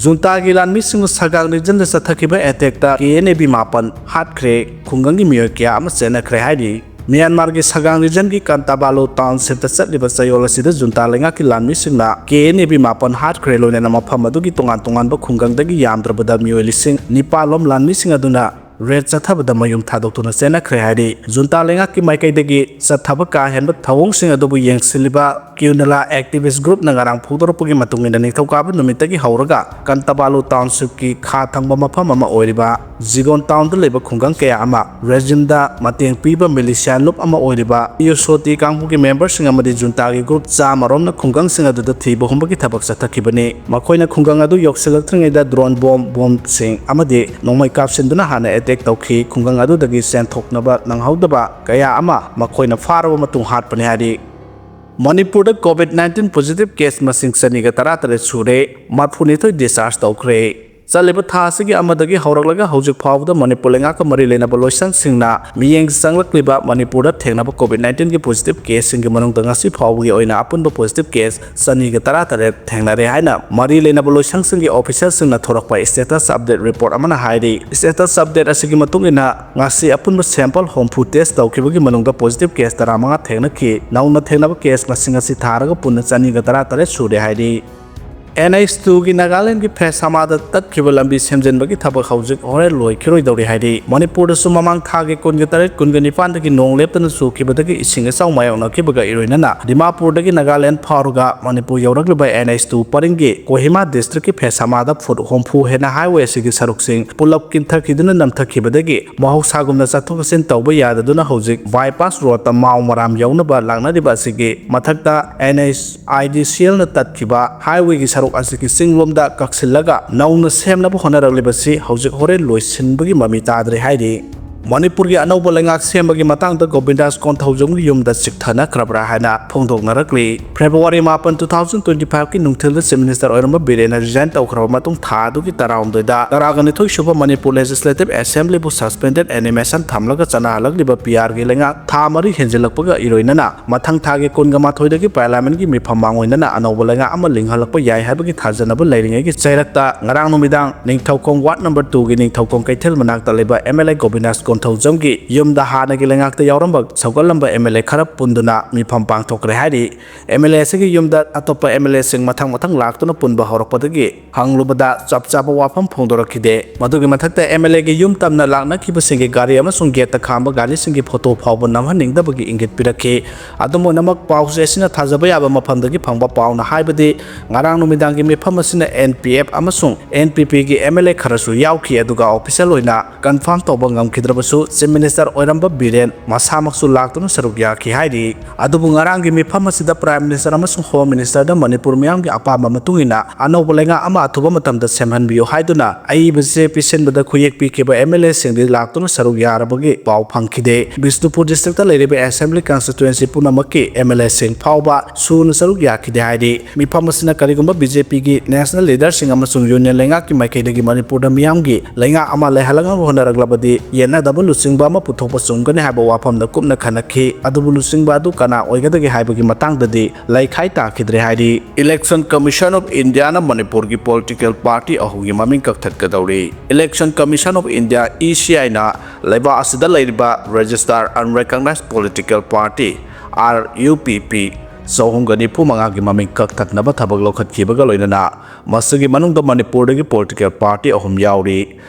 ꯖꯨꯟꯇꯥꯒꯤ ꯂꯥꯟꯃꯤꯁꯤꯡꯅ ꯁꯒꯥꯡ regionꯗ ꯆꯠꯊꯈꯤꯕ attackꯇ KNA ꯃꯥꯄꯟ ꯍꯥꯠꯈ꯭ꯔꯦ꯫ ꯈꯨꯡꯒꯪꯒꯤ ꯃꯤꯑꯣꯏ ꯀꯌꯥ ꯑꯃ ꯆꯦꯟꯅꯈ꯭ꯔꯦ ꯍꯥꯏꯔꯤ꯫ ꯃ꯭ꯌꯥꯟꯃꯥꯔꯒꯤ ꯁꯒꯥꯡ regionꯒꯤ ꯀꯟꯇꯥꯕꯥꯂꯨ townshipꯇ ꯆꯠꯂꯤꯕ ꯆꯌꯣꯜ ꯑꯁꯤꯗ ꯖꯨꯟꯇꯥ ꯂꯩꯉꯥꯛꯀꯤ ꯂꯥꯟꯃꯤꯁꯤꯡꯅ KNA ꯃꯥꯄꯟ ꯍꯥꯠꯈ꯭ꯔꯦ, ꯂꯣꯏꯅꯅ ꯃꯐꯝ ꯑꯗꯨꯒꯤ ꯇꯣꯉꯥꯟ ꯇꯣꯉꯥꯟꯕ ꯈꯨꯡꯒꯪꯗꯒꯤ ꯌꯥꯝꯗ꯭ꯔꯕꯗ ꯃꯤꯑꯣꯏ ꯂꯤꯁꯤꯡ ꯅꯤꯄꯥꯜ ꯂꯣꯝ ꯂꯥꯟꯃꯤꯁꯤꯡ ꯑꯗꯨꯅ raid ꯆꯠꯊꯕꯗ ꯃꯌꯨꯝ ꯊꯥꯗꯣꯛꯇꯨꯅ ꯆꯦꯟꯅꯈ꯭ꯔꯦ ꯍꯥꯏꯔꯤ꯫ ꯖꯨꯟꯇꯥ ꯂꯩꯉꯥꯛꯀꯤ ꯃꯥꯏꯀꯩꯗꯒꯤ ꯆꯠꯊꯕ ꯀꯥ ꯍꯦꯟꯕ ꯊꯧꯑꯣꯡꯁꯤꯡ ꯑꯗꯨꯕꯨ ꯌꯦꯡꯁꯤꯜꯂꯤꯕ ꯀ꯭ꯌꯨꯅꯂꯥ activist groupꯅ ꯉꯔꯥꯡ ꯐꯣꯡꯗꯣꯔꯛꯄꯒꯤ ꯃꯇꯨꯡ ꯏꯟꯅ, ꯅꯤꯡꯊꯧꯀꯥꯕ ꯅꯨꯃꯤꯠꯇꯒꯤ ꯍꯧꯔꯒ ꯀꯟꯇꯕꯥꯂꯨ townshipꯀꯤ ꯈꯥ ꯊꯪꯕ ꯃꯐꯝ ꯑꯃ ꯑꯣꯏꯔꯤꯕ ꯖꯤꯒꯣꯟ townꯗ ꯂꯩꯕ ꯈꯨꯡꯒꯪ ꯀꯌꯥ ꯑꯃ regimeꯗ ꯃꯇꯦꯡ ꯄꯤꯕ militia ꯂꯨꯞ ꯑꯃ ꯑꯣꯏꯔꯤꯕ ꯌꯨꯁꯣꯇꯤ ꯀꯥꯡꯕꯨꯒꯤ memberꯁꯤꯡ ꯑꯃꯗꯤ ꯖꯨꯟꯇꯥꯒꯤ group ꯆꯥꯝꯃ ꯔꯣꯝꯅ ꯈꯨꯡꯒꯪꯁꯤꯡ ꯑꯗꯨꯗ ꯊꯤꯕ ꯍꯨꯝꯕꯒꯤ ꯊꯕꯛ ꯆꯠꯊꯈꯤꯕꯅꯤ꯫ ꯃꯈꯣꯏꯅ ꯈꯨꯡꯒꯪ ꯑꯗꯨ ꯌꯧꯁꯤꯜꯂꯛꯇ꯭ꯔꯤꯉꯩꯗ drone bomb, bombꯁꯤꯡ ꯑꯃꯗꯤ ꯅꯣꯡꯃꯩ ꯀꯥꯞꯁꯤꯟꯗꯨꯅ ꯍꯥꯟꯅ attack ꯇꯧꯈꯤ꯫ ꯈꯨꯡꯒꯪ ꯑꯗꯨꯗꯒꯤ ꯆꯦꯟꯊꯣꯛꯅꯕ ꯅꯪꯍꯧꯗꯕ ꯀꯌꯥ ꯑꯃ ꯃꯈꯣꯏꯅ ꯐꯥꯔꯕ ꯃꯇꯨꯡ ꯍꯥꯠꯄꯅꯤ ꯍꯥꯏꯔꯤ꯫ ꯃꯅꯤꯄꯨꯔꯗ COVID nineteen positive case ꯃꯁꯤꯡ ꯆꯅꯤꯒ ꯇꯔꯥꯇꯔꯦꯠ ꯁꯨꯔꯦ, ꯃꯔꯐꯨꯅꯤꯊꯣꯏ discharge ꯇꯧꯈ꯭ꯔꯦ꯫ ꯆꯠꯂꯤꯕ ꯊꯥ ꯑꯁꯤꯒꯤ ꯑꯃꯗꯒꯤ ꯍꯧꯔꯛꯂꯒ ꯍꯧꯖꯤꯛ ꯐꯥꯎꯕꯗ ꯃꯅꯤꯄꯨꯔ ꯂꯩꯉꯥꯛꯀ ꯃꯔꯤ ꯂꯩꯅꯕ ꯂꯣꯏꯁꯪꯁꯤꯡꯅ ꯃꯤꯠꯌꯦꯡ ꯆꯪꯂꯛꯂꯤꯕ ꯃꯅꯤꯄꯨꯔꯗ ꯊꯦꯡꯅꯕ COVID nineteenꯒꯤ positive caseꯁꯤꯡꯒꯤ ꯃꯅꯨꯡꯗ ꯉꯁꯤ ꯐꯥꯎꯕꯒꯤ ꯑꯣꯏꯅ ꯑꯄꯨꯟꯕ positive case ꯆꯅꯤꯒ ꯇꯔꯥꯇꯔꯦꯠ ꯊꯦꯡꯅꯔꯦ ꯍꯥꯏꯅ ꯃꯔꯤ ꯂꯩꯅꯕ ꯂꯣꯏꯁꯪꯁꯤꯡꯒꯤ officialꯁꯤꯡꯅ ꯊꯣꯔꯛꯄ status update report ꯑꯃꯅ ꯍꯥꯏꯔꯤ꯫ Status update ꯑꯁꯤꯒꯤ ꯃꯇꯨꯡ ꯏꯟꯅ, ꯉꯁꯤ ꯑꯄꯨꯟꯕ sample ꯍꯨꯝꯐꯨ test ꯇꯧꯈꯤꯕꯒꯤ ꯃꯅꯨꯡꯗ positive case ꯇꯔꯥꯃꯉꯥ ꯊꯦꯡꯅꯈꯤ꯫ ꯅꯧꯅ ꯊꯦꯡꯅꯕ case ꯃꯁꯤꯡ ꯑꯁꯤ ꯊꯥꯔꯒ ꯄꯨꯟꯅ ꯆꯅꯤꯒ ꯇꯔꯥꯇꯔꯦꯠ ꯁꯨꯔꯦ ꯍꯥꯏꯔꯤ꯫ NH twoꯒꯤ ꯅꯥꯒꯥꯂꯦꯟꯒꯤ ꯐꯦꯁꯥꯃꯥꯗ ꯇꯠꯈꯤꯕ ꯂꯝꯕꯤ ꯁꯦꯝꯖꯤꯟꯕꯒꯤ ꯊꯕꯛ ꯍꯧꯖꯤꯛ ꯍꯣꯔꯦꯟ ꯂꯣꯏꯈꯤꯔꯣꯏꯗꯧꯔꯤ ꯍꯥꯏꯔꯤ꯫ ꯃꯅꯤꯄꯨꯔꯗꯁꯨ ꯃꯃꯥꯡ ꯊꯥꯒꯤ ꯀꯨꯟꯒ ꯇꯔꯦꯠ, ꯀꯨꯟꯒ ꯅꯤꯄꯥꯟꯗꯒꯤ ꯅꯣꯡ ꯂꯦꯞꯇꯅ ꯆꯨꯈꯤꯕꯗꯒꯤ ꯏꯁꯤꯡ ꯏꯆꯥꯎ ꯃꯥꯌꯣꯛꯅꯈꯤꯕꯒ ꯏꯔꯣꯏꯅꯅ ꯗꯤꯃꯥꯄꯨꯔꯗꯒꯤ ꯅꯥꯒꯥꯂꯦꯟ ꯐꯥꯎꯔꯒ Manipur ꯌꯧꯔꯛꯂꯤꯕ NH two ꯄꯔꯤꯡꯒꯤ Kohima districtꯀꯤ ꯐꯦꯁꯥꯃꯥꯗ foot ꯍꯨꯝꯐꯨ ꯍꯦꯟꯅ highway ꯑꯁꯤꯒꯤ ꯁꯔꯨꯛꯁꯤꯡ ꯄꯨꯂꯞ ꯀꯤꯟꯊꯈꯤꯗꯨꯅ ꯅꯝꯊꯈꯤꯕꯗꯒꯤ ꯃꯍꯧꯁꯥꯒꯨꯝꯅ ꯆꯠꯊꯣꯛ ꯆꯠꯁꯤꯟ ꯇꯧꯕ ꯌꯥꯗꯗꯨꯅ ꯍꯧꯖꯤꯛ bypass roadꯇ ꯃꯥꯎ ꯃꯔꯥꯝ ꯌꯧꯅꯕ ꯂꯥꯛꯅꯔꯤꯕ ꯑꯁꯤꯒꯤ ꯃꯊꯛꯇ NHIDCLꯅ ꯇꯠꯈꯤꯕ highwayꯒꯤ ꯁꯔꯨꯛ ꯑꯁꯤꯒꯤ ꯆꯤꯡꯂꯣꯝꯗ ꯀꯛꯁꯤꯜꯂꯒ ꯅꯧꯅ ꯁꯦꯝꯅꯕ ꯍꯣꯠꯅꯔꯛꯂꯤꯕꯁꯤ ꯍꯧꯖꯤꯛ ꯍꯣꯔꯦꯟ ꯂꯣꯏꯁꯤꯟꯕꯒꯤ ꯃꯃꯤ ꯇꯥꯗ꯭ꯔꯤ ꯍꯥꯏꯔꯤ꯫ ꯃꯅꯤꯄꯨꯔꯒꯤ ꯑꯅꯧꯕ ꯂꯩꯉꯥꯛ ꯁꯦꯝꯕꯒꯤ ꯃꯇꯥꯡꯗ ꯒꯣꯕꯤꯟꯗꯥꯁ ꯀꯣꯟꯊꯧꯖꯝꯒꯤ ꯌꯨꯝꯗ ꯆꯤꯛꯊꯅꯈ꯭ꯔꯕ꯭ꯔꯥ ꯍꯥꯏꯅ ꯐꯣꯡꯗꯣꯛꯅꯔꯛꯂꯤ꯫ February ꯃꯥꯄꯟ, two thousand twenty fiveꯀꯤ ꯅꯨꯡꯊꯤꯜꯗ Chief Minister ꯑꯣꯏꯔꯝꯕ ꯕꯤꯔꯦꯟꯅ resign ꯇꯧꯈ꯭ꯔꯕ ꯃꯇꯨꯡ ꯊꯥ ꯑꯗꯨꯒꯤ ꯇꯔꯥꯍꯨꯝꯗꯣꯏꯗ ꯇꯔꯥꯒ ꯅꯤꯊꯣꯏ ꯁꯨꯕ ꯃꯅꯤꯄꯨꯔ Legislative Assemblyꯕꯨ suspended animation ꯊꯝꯂꯒ ꯆꯠꯅꯍꯜꯂꯛꯂꯤꯕ PRꯒꯤ ꯂꯩꯉꯥꯛ ꯊꯥ ꯃꯔꯤ ꯍꯦꯟꯖꯤꯜꯂꯛꯄꯒ ꯏꯔꯣꯏꯅꯅ ꯃꯊꯪ ꯊꯥꯒꯤ ꯀꯨꯟꯒ ꯃꯥꯊꯣꯏꯗꯒꯤ Parliamentꯀꯤ ꯃꯤꯐꯝ ꯃꯥꯡꯑꯣꯏꯅꯅ ꯑꯅꯧꯕ ꯂꯩꯉꯥꯛ ꯑꯃ ꯂꯤꯡꯍꯜꯂꯛꯄ ꯌꯥꯏ ꯍꯥꯏꯕꯒꯤ ꯊꯥꯖꯅꯕ ꯂꯩꯔꯤꯉꯩꯒꯤ ꯆꯩꯔꯛꯇ ꯉꯔꯥꯡ ꯅꯨꯃꯤꯗꯥꯡ ꯅꯤꯡꯊꯧꯈꯣꯡ ward number twoꯒꯤ ꯅꯤꯡꯊꯧꯈꯣꯡ ꯀꯩꯊꯦꯜ ꯃꯅꯥꯛꯇ ꯂꯩꯕ MLA ꯒꯣꯕꯤꯟꯗꯥꯁ ꯀꯣꯟꯊꯧꯖꯝꯒꯤ ꯌꯨꯝꯗ ꯍꯥꯟꯅꯒꯤ ꯂꯩꯉꯥꯛꯇ ꯌꯥꯎꯔꯝꯕ ꯁꯧꯒꯠꯂꯝꯕ MLA ꯈꯔ ꯄꯨꯟꯗꯨꯅ ꯃꯤꯐꯝ ꯄꯥꯡꯊꯣꯛꯈ꯭ꯔꯦ ꯍꯥꯏꯔꯤ꯫ MLA ꯑꯁꯤꯒꯤ ꯌꯨꯝꯗ ꯑꯇꯣꯞꯄ MLAꯁꯤꯡ ꯃꯊꯪ ꯃꯊꯪ ꯂꯥꯛꯇꯨꯅ ꯄꯨꯟꯕ ꯍꯧꯔꯛꯄꯗꯒꯤ ꯍꯪꯂꯨꯕꯗ ꯆꯞ ꯆꯥꯕ ꯋꯥꯐꯝ ꯐꯣꯡꯗꯣꯔꯛꯈꯤꯗꯦ꯫ ꯃꯗꯨꯒꯤ ꯃꯊꯛꯇ MLAꯒꯤ ꯌꯨꯝ ꯇꯝꯅ ꯂꯥꯛꯅꯈꯤꯕꯁꯤꯡꯒꯤ ꯒꯥꯔꯤ ꯑꯃꯁꯨꯡ gateꯇ ꯈꯥꯝꯕ ꯒꯥꯔꯤꯁꯤꯡꯒꯤ photo ꯐꯥꯎꯕ ꯅꯝꯍꯟꯅꯤꯡꯗꯕꯒꯤ ꯏꯪꯒꯤꯠ ꯄꯤꯔꯛꯈꯤ꯫ ꯑꯗꯨꯝ ꯑꯣꯏꯅꯃꯛ, ꯄꯥꯎꯆꯦ ꯑꯁꯤꯅ ꯊꯥꯖꯕ ꯌꯥꯕ ꯃꯐꯝꯗꯒꯤ ꯐꯪꯕ ꯄꯥꯎꯅ ꯍꯥꯏꯕꯗꯤ, ꯉꯔꯥꯡ ꯅꯨꯃꯤꯗꯥꯡꯒꯤ ꯃꯤꯐꯝ ꯑꯁꯤꯅ NPF ꯑꯃꯁꯨꯡ NPPꯒꯤ MLA ꯈꯔꯁꯨ ꯌꯥꯎꯈꯤ, ꯑꯗꯨꯒ official ꯑꯣꯏꯅ confirm ꯇꯧꯕ ꯉꯝꯈꯤꯗ꯭ꯔꯕꯁꯨ ꯁꯨ ꯆꯤꯐ ꯃꯤꯅꯤꯁꯇꯔ ꯑꯣꯏꯔꯝꯕ ꯕꯤꯔꯦꯟ ꯃꯁꯥꯃꯛꯁꯨ ꯂꯥꯛꯇꯨꯅ ꯁꯔꯨꯛ ꯌꯥꯈꯤ ꯍꯥꯏꯔꯤ꯫ ꯑꯗꯨꯕꯨ ꯉꯔꯥꯡꯒꯤ ꯃꯤꯐꯝ ꯑꯁꯤꯗ ꯄ꯭ꯔꯥꯏꯝ ꯃꯤꯅꯤꯁꯇꯔ ꯑꯃꯁꯨꯡ ꯍꯣꯝ ꯃꯤꯅꯤꯁꯇꯔꯗ ꯃꯅꯤꯄꯨꯔ ꯃꯤꯌꯥꯝꯒꯤ ꯑꯄꯥꯝꯕ ꯃꯇꯨꯡ ꯏꯟꯅ ꯑꯅꯧꯕ ꯂꯩꯉꯥꯛ ꯑꯃ ꯑꯊꯨꯕ ꯃꯇꯝꯗ ꯁꯦꯝꯍꯟꯕꯤꯌꯨ ꯍꯥꯏꯗꯨꯅ ꯑꯏꯕꯁꯦ ꯄꯤꯁꯤꯟꯕꯗ ꯈꯨꯌꯦꯛ ꯄꯤꯈꯤꯕ ꯑꯦꯝ ꯑꯦꯜ ꯑꯦꯁꯤꯡꯗꯤ ꯂꯥꯛꯇꯨꯅ ꯁꯔꯨꯛ ꯌꯥꯔꯕꯒꯤ ꯄꯥꯎ ꯐꯪꯈꯤꯗꯦ꯫ ꯕꯤꯁꯅꯨꯄꯨꯔ ꯗꯤꯁꯇ꯭ꯔꯤꯛꯇ ꯂꯩꯔꯤꯕ ꯑꯦꯁꯦꯝꯕ꯭ꯂꯤ ꯀꯟꯁꯇꯤꯇ꯭ꯋꯦꯟꯁꯤ ꯄꯨꯝꯅꯃꯛꯀꯤ ꯑꯦꯝ ꯑꯦꯜ ꯑꯦꯁꯤꯡ ꯐꯥꯎꯕ ꯁꯨꯅ ꯁꯔꯨꯛ ꯌꯥꯈꯤꯗꯦ ꯍꯥꯏꯔꯤ꯫ ꯃꯤꯐꯝ ꯑꯁꯤꯅ ꯀꯔꯤꯒꯨꯝꯕ ꯕꯤ ꯖꯦ ꯄꯤꯒꯤ ꯅꯦꯁꯅꯦꯜ ꯂꯤꯗꯔꯁꯤꯡ ꯑꯃꯁꯨꯡ ꯌꯨꯅꯤꯌꯟ ꯂꯩꯉꯥꯛꯀꯤ ꯃꯥꯏꯀꯩꯗꯒꯤ ꯃꯅꯤꯄꯨꯔꯗ ꯃꯤꯌꯥꯝꯒꯤ ꯂꯩꯉꯥꯛ ꯑꯃ ꯂꯩꯍꯜꯂꯛꯅꯕ ꯍꯣꯠꯅꯔꯛꯂꯕꯗꯤ ꯌꯦꯠꯅꯗꯕ ꯂꯨꯆꯤꯡꯕ ꯑꯃ ꯄꯨꯊꯣꯛꯄ ꯆꯨꯝꯒꯅꯤ ꯍꯥꯏꯕ ꯋꯥꯐꯝꯗ ꯀꯨꯞꯅ ꯈꯟꯅꯈꯤ꯫ ꯑꯗꯨꯕꯨ ꯂꯨꯆꯤꯡꯕ ꯑꯗꯨ ꯀꯅꯥ ꯑꯣꯏꯒꯗꯒꯦ ꯍꯥꯏꯕꯒꯤ ꯃꯇꯥꯡꯗꯗꯤ ꯂꯩꯈꯥꯏ ꯇꯥꯈꯤꯗ꯭ꯔꯦ ꯍꯥꯏꯔꯤ꯫ Election Commission of Indiaꯅ ꯃꯅꯤꯄꯨꯔꯒꯤ ꯄꯣꯂꯤꯇꯤꯀꯦꯜ ꯄꯥꯔꯇꯤ ꯑꯍꯨꯝꯒꯤ ꯃꯃꯤꯡ ꯀꯛꯊꯠꯀꯗꯧꯔꯤ꯫ Election Commission of India, E C Iꯅ ꯂꯩꯕꯥꯛ ꯑꯁꯤꯗ ꯂꯩꯔꯤꯕ Register Unrecognized Political Party, R U P P, ꯆꯍꯨꯝꯒ ꯅꯤꯐꯨ ꯃꯉꯥꯒꯤ ꯃꯃꯤꯡ ꯀꯛꯊꯠꯅꯕ ꯊꯕꯛ ꯂꯧꯈꯠꯈꯤꯕꯒ ꯂꯣꯏꯅꯅ ꯃꯁꯤꯒꯤ ꯃꯅꯨꯡꯗ ꯃꯅꯤꯄꯨꯔꯗꯒꯤ ꯄꯣꯂꯤꯇꯤꯀꯦꯜ ꯄꯥꯔꯇꯤ ꯑꯍꯨꯝ ꯌꯥꯎꯔꯤ꯫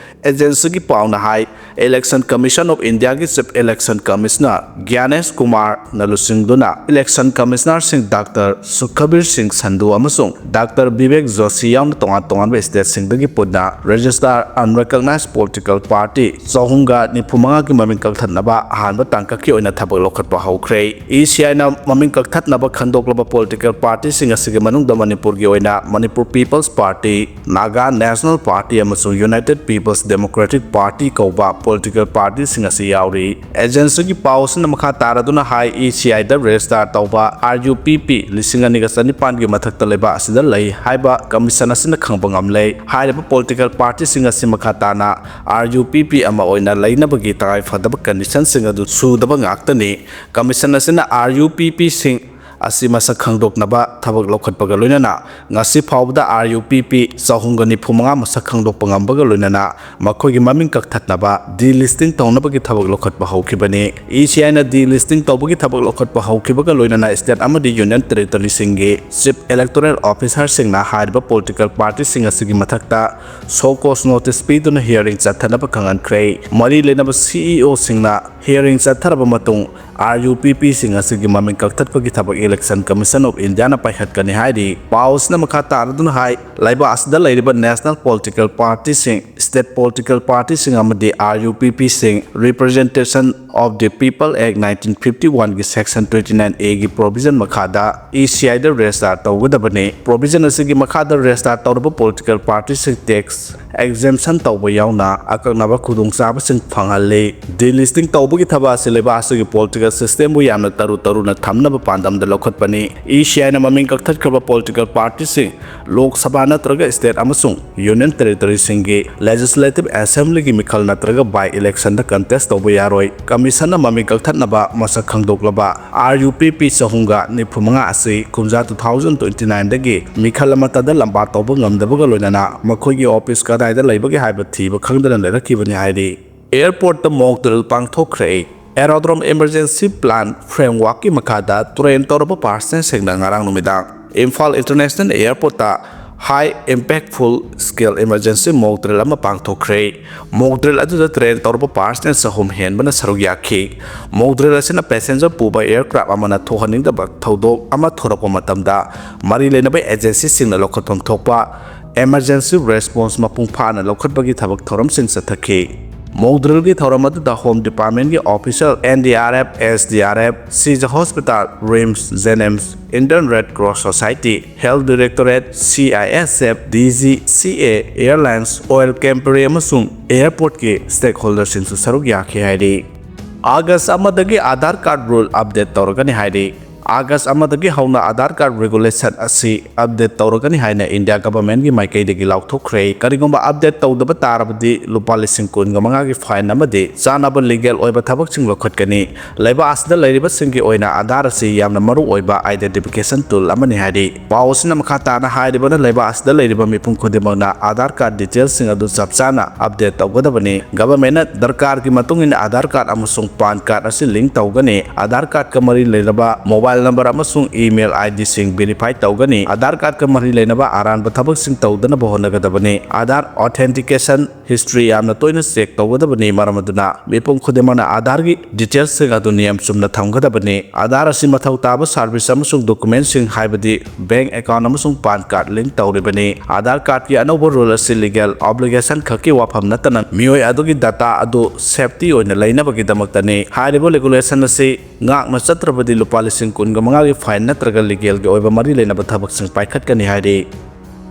ꯑꯦꯖꯦꯟꯁꯤꯒꯤ ꯄꯥꯎꯅ ꯍꯥꯏ, Election Commission of Indiaꯒꯤ Chief Election Commissioner ꯒ꯭ꯌꯥꯅꯦꯁ ꯀꯨꯃꯥꯔꯅ ꯂꯨꯆꯤꯡꯗꯨꯅ Election Commissionerꯁꯤꯡ ꯗꯥꯛꯇꯔ ꯁꯨꯈꯕꯤꯔ ꯁꯤꯡ ꯁꯟꯙꯨ ꯑꯃꯁꯨꯡ ꯗꯥꯛꯇꯔ ꯕꯤꯕꯦꯛ ꯖꯣꯁꯤ ꯌꯥꯎꯅ ꯇꯣꯉꯥꯟ ꯇꯣꯉꯥꯟꯕ ꯁ꯭ꯇꯦꯠꯁꯤꯡꯗꯒꯤ ꯄꯨꯟꯅ Register Unrecognized Political Party ꯆꯍꯨꯝꯒ ꯅꯤꯐꯨ ꯃꯉꯥꯒꯤ ꯃꯃꯤꯡ ꯀꯛꯊꯠꯅꯕ ꯑꯍꯥꯟꯕ ꯇꯥꯡꯀꯛꯀꯤ ꯑꯣꯏꯅ ꯊꯕꯛ ꯂꯧꯈꯠꯄ ꯍꯧꯈ꯭ꯔꯦ꯫ E C Iꯅ ꯃꯃꯤꯡ ꯀꯛꯊꯠꯅꯕ ꯈꯟꯗꯣꯛꯂꯕ ꯄꯣꯂꯤꯇꯤꯀꯦꯜ ꯄꯥꯔꯇꯤꯁꯤꯡ ꯑꯁꯤꯒꯤ ꯃꯅꯨꯡꯗ ꯃꯅꯤꯄꯨꯔꯒꯤ ꯑꯣꯏꯅ Manipur People's Party, Naga National Party ꯑꯃꯁꯨꯡ United People's Democratic Party ꯀꯧꯕ ꯄꯣꯂꯤꯇꯤꯀꯦꯜ ꯄꯥꯔꯇꯤꯁꯤꯡ ꯑꯁꯤ ꯌꯥꯎꯔꯤ꯫ ꯑꯦꯖꯦꯟꯁꯤꯒꯤ ꯄꯥꯎ ꯑꯁꯤꯅ ꯃꯈꯥ ꯇꯥꯔꯗꯨꯅ ꯍꯥꯏ, E C Iꯗ ꯔꯦꯖꯤꯁꯇꯥꯔ ꯇꯧꯕ R U P P ꯂꯤꯁꯤꯡ ꯑꯅꯤꯒ ꯆꯅꯤꯄꯥꯟꯒꯤ ꯃꯊꯛꯇ ꯂꯩꯕ ꯑꯁꯤꯗ ꯂꯩ ꯍꯥꯏꯕ ꯀꯃꯤꯁꯟ ꯑꯁꯤꯅ ꯈꯪꯕ ꯉꯝꯂꯦ꯫ ꯍꯥꯏꯔꯤꯕ ꯄꯣꯂꯤꯇꯤꯀꯦꯜ ꯄꯥꯔꯇꯤꯁꯤꯡ ꯑꯁꯤ ꯃꯈꯥ ꯇꯥꯅ R U P P ꯑꯃ ꯑꯣꯏꯅ ꯂꯩꯅꯕꯒꯤ ꯇꯉꯥꯏ ꯐꯗꯕ ꯀꯟꯗꯤꯁꯟꯁꯤꯡ ꯑꯗꯨ ꯁꯨꯗꯕ ꯉꯥꯛꯇꯅꯤ꯫ ꯀꯃꯤꯁꯟ ꯑꯁꯤꯅ R U P Pꯁꯤꯡ ꯑꯁꯤ ꯃꯁꯛ ꯈꯪꯗꯣꯛꯅꯕ ꯊꯕꯛ ꯂꯧꯈꯠꯄꯒ ꯂꯣꯏꯅꯅ ꯉꯁꯤ ꯐꯥꯎꯕꯗ R U P P ꯆꯍꯨꯝꯒ ꯅꯤꯐꯨ ꯃꯉꯥ ꯃꯁꯛ ꯈꯪꯗꯣꯛꯄ ꯉꯝꯕꯒ ꯂꯣꯏꯅꯅ ꯃꯈꯣꯏꯒꯤ ꯃꯃꯤꯡ ꯀꯛꯊꯠꯅꯕ, delisting ꯇꯧꯅꯕꯒꯤ ꯊꯕꯛ ꯂꯧꯈꯠꯄ ꯍꯧꯈꯤꯕꯅꯤ꯫ E C Iꯅ delisting ꯇꯧꯕꯒꯤ ꯊꯕꯛ ꯂꯧꯈꯠꯄ ꯍꯧꯈꯤꯕꯒ ꯂꯣꯏꯅꯅ state ꯑꯃꯗꯤ union territoryꯁꯤꯡꯒꯤ chief electoral officerꯁꯤꯡꯅ ꯍꯥꯏꯔꯤꯕ political partyꯁꯤꯡ ꯑꯁꯤꯒꯤ ꯃꯊꯛꯇ show cause notice ꯄꯤꯗꯨꯅ hearing ꯆꯠꯊꯅꯕ ꯈꯪꯍꯟꯈ꯭ꯔꯦ꯫ ꯃꯔꯤ ꯂꯩꯅꯕ C E Oꯁꯤꯡꯅ hearing ꯆꯠꯊꯔꯕ ꯃꯇꯨꯡ, R U P Pꯁꯤꯡ ꯑꯁꯤꯒꯤ ꯃꯃꯤꯡ ꯀꯛꯊꯠꯄꯒꯤ ꯊꯕꯛ Election Commission of Indiaꯅ ꯄꯥꯏꯈꯠꯀꯅꯤ ꯍꯥꯏꯔꯤ꯫ ꯄꯥꯎ ꯑꯁꯤꯅ ꯃꯈꯥ ꯇꯥꯔꯗꯨꯅ ꯍꯥꯏ, ꯂꯩꯕꯥꯛ ꯑꯁꯤꯗ ꯂꯩꯔꯤꯕ national political partyꯁꯤꯡ State political party ꯁꯤꯡ ꯑꯃꯗꯤ R U P P ꯁꯤꯡ Representation of the People Act nineteen fifty one ꯒꯤ section twenty nine A ꯒꯤ provision ꯃꯈꯥꯗ E C I the register ꯇꯧꯒꯗꯕꯅꯤ꯫ Provision ꯑꯁꯤꯒꯤ ꯃꯈꯥꯗ register ꯇꯧꯔꯕ political party ꯁꯤꯡ tax exemption ꯇꯧꯕ ꯌꯥꯎꯅ ꯑꯀꯛꯅꯕ ꯈꯨꯗꯣꯡꯆꯥꯕꯁꯤꯡ ꯐꯪꯍꯜꯂꯤ꯫ Delisting ꯇꯧꯕꯒꯤ ꯊꯕꯛ ꯑꯁꯤ ꯂꯩꯕꯥꯛ ꯑꯁꯤꯒꯤ political system ꯕꯨ ꯌꯥꯝꯅ ꯇꯔꯨ ꯇꯔꯨꯅ ꯊꯝꯅꯕ ꯄꯥꯟꯗꯝꯗ ꯂꯧꯈꯠꯄꯅꯤ꯫ E C I ꯅ ꯃꯃꯤꯡ ꯀꯛꯊꯠꯈ꯭ꯔꯕ political party ꯁꯤꯡ ꯂꯣꯛ ꯁꯚꯥ ꯅꯠꯇ꯭ꯔꯒ state ꯑꯃꯁꯨꯡ union territory ꯁꯤꯡꯒꯤ legislative assembly ꯒꯤ ꯃꯤꯈꯜ ꯅꯠꯇ꯭ꯔꯒ by election ꯗ contest ꯇꯧꯕ ꯌꯥꯔꯣꯏ꯫ Commission ꯅ ꯃꯃꯤꯡ ꯀꯛꯊꯠꯅꯕ ꯃꯁꯛ ꯈꯪꯗꯣꯛꯂꯕ R U P P ꯆꯍꯨꯝꯒ ꯅꯤꯐꯨ ꯃꯉꯥ ꯑꯁꯤ ꯀꯨꯝꯖꯥ two thousand twenty nine ꯗꯒꯤ ꯃꯤꯈꯜ ꯑꯃꯠꯇꯗ ꯂꯝꯕꯥ ꯇꯧꯕ ꯉꯝꯗꯕꯒ ꯂꯣꯏꯅꯅ ꯃꯈꯣꯏꯒꯤ office ꯀꯗꯥꯏꯗ ꯂꯩꯕꯒꯦ ꯍꯥꯏꯕ ꯊꯤꯕ ꯈꯪꯗꯅ ꯂꯩꯔꯛꯈꯤꯕꯅꯤ ꯍꯥꯏꯔꯤ꯫ Airport ꯇ mock drill ꯄꯥꯡꯊꯣꯛꯈ꯭ꯔꯦ꯫ Aerodrome Emergency Plan Framework ꯀꯤ ꯃꯈꯥꯗ train ꯇꯧꯔꯕ personnel ꯁꯤꯡꯅ ꯉꯔꯥꯡ ꯅꯨꯃꯤꯗꯥꯡ ꯏꯝꯐꯥꯜ International Airport ꯇ high impactful scale emergency mock drill ꯑꯃ ꯄꯥꯡꯊꯣꯛꯈ꯭ꯔꯦ꯫ Mock drill ꯑꯗꯨꯗ train ꯇꯧꯔꯕ personnel ꯆꯍꯨꯝ ꯍꯦꯟꯕꯅ ꯁꯔꯨꯛ ꯌꯥꯈꯤ꯫ Mock drill ꯑꯁꯤꯅ passenger ꯄꯨꯕ aircraft ꯑꯃꯅ ꯊꯣꯛꯍꯟꯅꯤꯡꯗꯕ ꯊꯧꯗꯣꯛ ꯑꯃ ꯊꯣꯔꯛꯄ ꯃꯇꯝꯗ ꯃꯔꯤ ꯂꯩꯅꯕ agency ꯁꯤꯡꯅ ꯂꯧꯈꯠꯐꯝ ꯊꯣꯛꯄ emergency response ꯃꯄꯨꯡ ꯐꯥꯅ ꯂꯧꯈꯠꯄꯒꯤ ꯊꯕꯛ ꯊꯧꯔꯝꯁꯤꯡ ꯆꯠꯊꯈꯤ꯫ Mock drill ꯒꯤ ꯊꯧꯔꯝ ꯑꯗꯨꯗ Home Department ꯒꯤ official, N D R F, S D R F, Sija Hospital, RIMS, JNIMS, Indian Red Cross Society, Health Directorate, C I S F, D G C A, Airlines, oil company ꯑꯃꯁꯨꯡ airport ꯀꯤ stakeholder ꯁꯤꯡꯁꯨ ꯁꯔꯨꯛ ꯌꯥꯈꯤ ꯍꯥꯏꯔꯤ꯫ August ꯑꯃꯗꯒꯤ Aadhaar card rule update ꯇꯧꯔꯒꯅꯤ ꯍꯥꯏꯔꯤ꯫ August ꯑꯃꯗꯒꯤ ꯍꯧꯅ Aadhaar card regulation ꯑꯁꯤ update ꯇꯧꯔꯒꯅꯤ ꯍꯥꯏꯅ India government ꯀꯤ ꯃꯥꯏꯀꯩꯗꯒꯤ ꯂꯥꯎꯊꯣꯛꯈ꯭ꯔꯦ꯫ ꯀꯔꯤꯒꯨꯝꯕ update ꯇꯧꯗꯕ ꯇꯥꯔꯕꯗꯤ ꯂꯨꯄꯥ ꯂꯤꯁꯤꯡ ꯀꯨꯟꯒ ꯃꯉꯥꯒꯤ fine ꯑꯃꯗꯤ ꯆꯥꯅꯕ legal ꯑꯣꯏꯕ ꯊꯕꯛꯁꯤꯡ ꯂꯧꯈꯠꯀꯅꯤ꯫ ꯂꯩꯕꯥꯛ ꯑꯁꯤꯗ ꯂꯩꯔꯤꯕꯁꯤꯡꯒꯤ ꯑꯣꯏꯅ Aadhaar ꯑꯁꯤ ꯌꯥꯝꯅ ꯃꯔꯨ ꯑꯣꯏꯕ identification tool ꯑꯃꯅꯤ ꯍꯥꯏꯔꯤ꯫ ꯄꯥꯎ ꯑꯁꯤꯅ ꯃꯈꯥ ꯇꯥꯅ ꯍꯥꯏꯔꯤꯕꯅ ꯂꯩꯕꯥꯛ ꯑꯁꯤꯗ ꯂꯩꯔꯤꯕ ꯃꯤꯄꯨꯝ ꯈꯨꯗꯤꯡꯃꯛꯅ Aadhaar card details ꯁꯤꯡ ꯑꯗꯨ ꯆꯞ ꯆꯥꯅ update ꯇꯧꯒꯗꯕꯅꯤ꯫ Government ꯅ ꯗꯔꯀꯥꯔꯒꯤ ꯃꯇꯨꯡ ꯏꯟꯅ Aadhaar card ꯑꯃꯁꯨꯡ PAN card ꯑꯁꯤ link ꯇꯧꯒꯅꯤ꯫ Aadhaar card ꯀ ꯃꯔꯤ ꯂꯩꯅꯕ mobile ꯅꯝꯕꯔ ꯑꯃꯁꯨꯡ ꯏꯃꯦꯜ ꯑꯥꯏ ꯗꯤꯁꯤꯡ ꯚꯦꯔꯤꯐꯥꯏ ꯇꯧꯒꯅꯤ꯫ ꯑꯙꯥꯔ ꯀꯥꯔꯗꯀ ꯃꯔꯤ ꯂꯩꯅꯕ ꯑꯔꯥꯟꯕ ꯊꯕꯛꯁꯤꯡ ꯇꯧꯗꯅꯕ ꯍꯣꯠꯅꯒꯗꯕꯅꯤ꯫ ꯑꯙꯥꯔ ꯑꯣꯊꯦꯟꯇꯤꯀꯦꯁꯟ ꯍꯤꯁꯇ꯭ꯔꯤ ꯌꯥꯝꯅ ꯇꯣꯏꯅ ꯆꯦꯛ ꯇꯧꯒꯗꯕꯅꯤ, ꯃꯔꯝ ꯑꯗꯨꯅ ꯃꯤꯄꯨꯝ ꯈꯨꯗꯤꯡꯃꯛꯅ ꯑꯙꯥꯔꯒꯤ ꯗꯤꯇꯦꯜꯁꯁꯤꯡ ꯑꯗꯨ ꯅꯤꯌꯝ ꯆꯨꯝꯅ ꯊꯝꯒꯗꯕꯅꯤ꯫ ꯑꯙꯥꯔ ꯑꯁꯤ ꯃꯊꯧ ꯇꯥꯕ ꯁꯥꯔꯚꯤꯁ ꯑꯃꯁꯨꯡ ꯗꯣꯀꯨꯃꯦꯟꯁꯤꯡ, ꯍꯥꯏꯕꯗꯤ ꯕꯦꯡꯛ ꯑꯦꯀꯥꯎꯟꯠ ꯑꯃꯁꯨꯡ ꯄꯥꯟ ꯀꯥꯔꯗ ꯂꯤꯡꯛ ꯇꯧꯔꯤꯕꯅꯤ꯫ ꯑꯙꯥꯔ ꯀꯥꯔꯗꯀꯤ ꯑꯅꯧꯕ ꯔꯨꯜ ꯑꯁꯤ ꯂꯤꯒꯦꯜ ꯑꯣꯕ꯭ꯂꯤꯒꯦꯁꯟ ꯈꯛꯀꯤ ꯋꯥꯐꯝ ꯅꯠꯇꯅ ꯃꯤꯑꯣꯏ ꯑꯗꯨꯒꯤ ꯗꯇꯥ ꯑꯗꯨ ꯁꯦꯐꯇꯤ ꯑꯣꯏꯅ ꯂꯩꯅꯕꯒꯤꯗꯃꯛꯇꯅꯤ꯫ ꯍꯥꯏꯔꯤꯕ ꯔꯤꯒꯨꯂꯦꯁꯟ ꯑꯁꯤ ꯉꯥꯛꯅ ꯆꯠꯇ꯭ꯔꯕꯗꯤ ꯂꯨꯄꯥ ꯂꯤꯁꯤꯡ ꯀꯨꯟꯒ ꯃꯉꯥꯒꯤ ꯐꯥꯏꯟ ꯅꯠꯇ꯭ꯔꯒ ꯂꯤꯒꯦꯜꯒꯤ ꯑꯣꯏꯕ ꯃꯔꯤ ꯂꯩꯅꯕ ꯊꯕꯛꯁꯤꯡ ꯄꯥꯏꯈꯠꯀꯅꯤ ꯍꯥꯏꯔꯤ꯫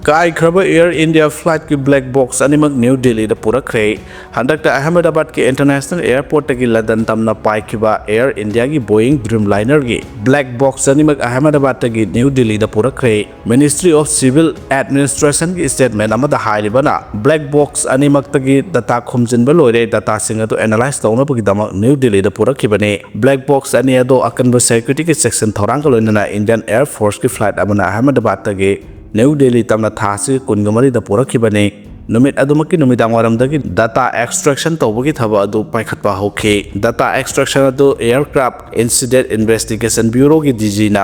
ꯀꯥꯏꯈ꯭ꯔꯕ ꯑꯦꯌꯔ ꯏꯟꯗꯤꯌꯥ ꯐ꯭ꯂꯥꯏꯠꯀꯤ ꯕ꯭ꯂꯦꯛ ꯕꯣꯛꯁ ꯑꯅꯤꯃꯛ ꯅ꯭ꯌꯨ ꯗꯤꯜꯂꯤꯗ ꯄꯨꯔꯛꯈ꯭ꯔꯦ꯫ ꯍꯟꯗꯛꯇ ꯑꯍꯃꯦꯗꯥꯕꯥꯗꯀꯤ ꯏꯟꯇꯔꯅꯦꯁꯅꯦꯜ ꯑꯦꯌꯔꯄꯣꯔꯠꯇꯒꯤ ꯂꯟꯗꯟ ꯇꯝꯅ ꯄꯥꯏꯈꯤꯕ ꯑꯦꯌꯔ ꯏꯟꯗꯤꯌꯥꯒꯤ ꯕꯣꯌꯤꯡ ꯗ꯭ꯔꯤꯝ ꯂꯥꯏꯅꯔꯒꯤ ꯕ꯭ꯂꯦꯛ ꯕꯣꯛꯁ ꯑꯅꯤꯃꯛ ꯑꯍꯃꯦꯗꯥꯕꯥꯗꯇꯒꯤ ꯅ꯭ꯌꯨ ꯗꯤꯜꯂꯤꯗ ꯄꯨꯔꯛꯈ꯭ꯔꯦ꯫ ꯃꯤꯅꯤꯁꯇ꯭ꯔꯤ ꯑꯣꯐ ꯁꯤꯚꯤꯜ ꯑꯦꯗꯃꯤꯅꯤꯁꯇ꯭ꯔꯦꯁꯟꯒꯤ ꯁ꯭ꯇꯦꯠꯃꯦꯟ ꯑꯃꯗ ꯍꯥꯏꯔꯤꯕꯅ, ꯕ꯭ꯂꯦꯛ ꯕꯣꯛꯁ ꯑꯅꯤꯃꯛꯇꯒꯤ ꯗꯇꯥ ꯈꯣꯝꯖꯤꯟꯕ ꯂꯣꯏꯔꯦ, ꯗꯇꯥꯁꯤꯡ ꯑꯗꯨ ꯑꯦꯅꯥꯂꯥꯏꯖ ꯇꯧꯅꯕꯒꯤꯗꯃꯛ ꯅ꯭ꯌꯨ ꯗꯤꯜꯂꯤꯗ ꯄꯨꯔꯛꯈꯤꯕꯅꯤ꯫ ꯕ꯭ꯂꯦꯛ ꯕꯣꯛꯁ ꯑꯅꯤ ꯑꯗꯨ ꯑꯀꯟꯕ ꯁꯦꯀ꯭ꯌꯨꯔꯤꯇꯤꯒꯤ ꯆꯦꯛꯁꯤꯟ ꯊꯧꯔꯥꯡꯒ ꯂꯣꯏꯅꯅ ꯏꯟꯗꯤꯌꯟ ꯑꯦꯌꯔ ꯐꯣꯔꯁꯀꯤ ꯐ꯭ꯂꯥꯏꯠ ꯑꯃꯅ ꯑꯍꯃꯦꯗꯥꯕꯥꯗꯇꯒꯤ ꯅ꯭ꯌꯨ ꯗꯤꯜꯂꯤ ꯇꯝꯅ ꯊꯥ ꯑꯁꯤꯒꯤ ꯀꯨꯟꯒ ꯃꯔꯤꯗ ꯄꯨꯔꯛꯈꯤꯕꯅꯤ꯫ ꯅꯨꯃꯤꯠ ꯑꯗꯨꯃꯛꯀꯤ ꯅꯨꯃꯤꯗꯥꯡ ꯋꯥꯏꯔꯝꯗꯒꯤ ꯗꯇꯥ ꯑꯦꯛꯁꯇ꯭ꯔꯦꯛꯁꯟ ꯇꯧꯕꯒꯤ ꯊꯕꯛ ꯑꯗꯨ ꯄꯥꯏꯈꯠꯄ ꯍꯧꯈꯤ꯫ ꯗꯇꯥ ꯑꯦꯛꯁꯇ꯭ꯔꯦꯛꯁꯟ ꯑꯗꯨ ꯑꯦꯌꯔꯀ꯭ꯔꯥꯐ ꯏꯟꯁꯤꯗꯦꯟꯠ ꯏꯟꯚꯦꯁꯇꯤꯒꯦꯁꯟ ꯕ꯭ꯌꯨꯔꯣꯒꯤ ꯗꯤꯖꯤꯅ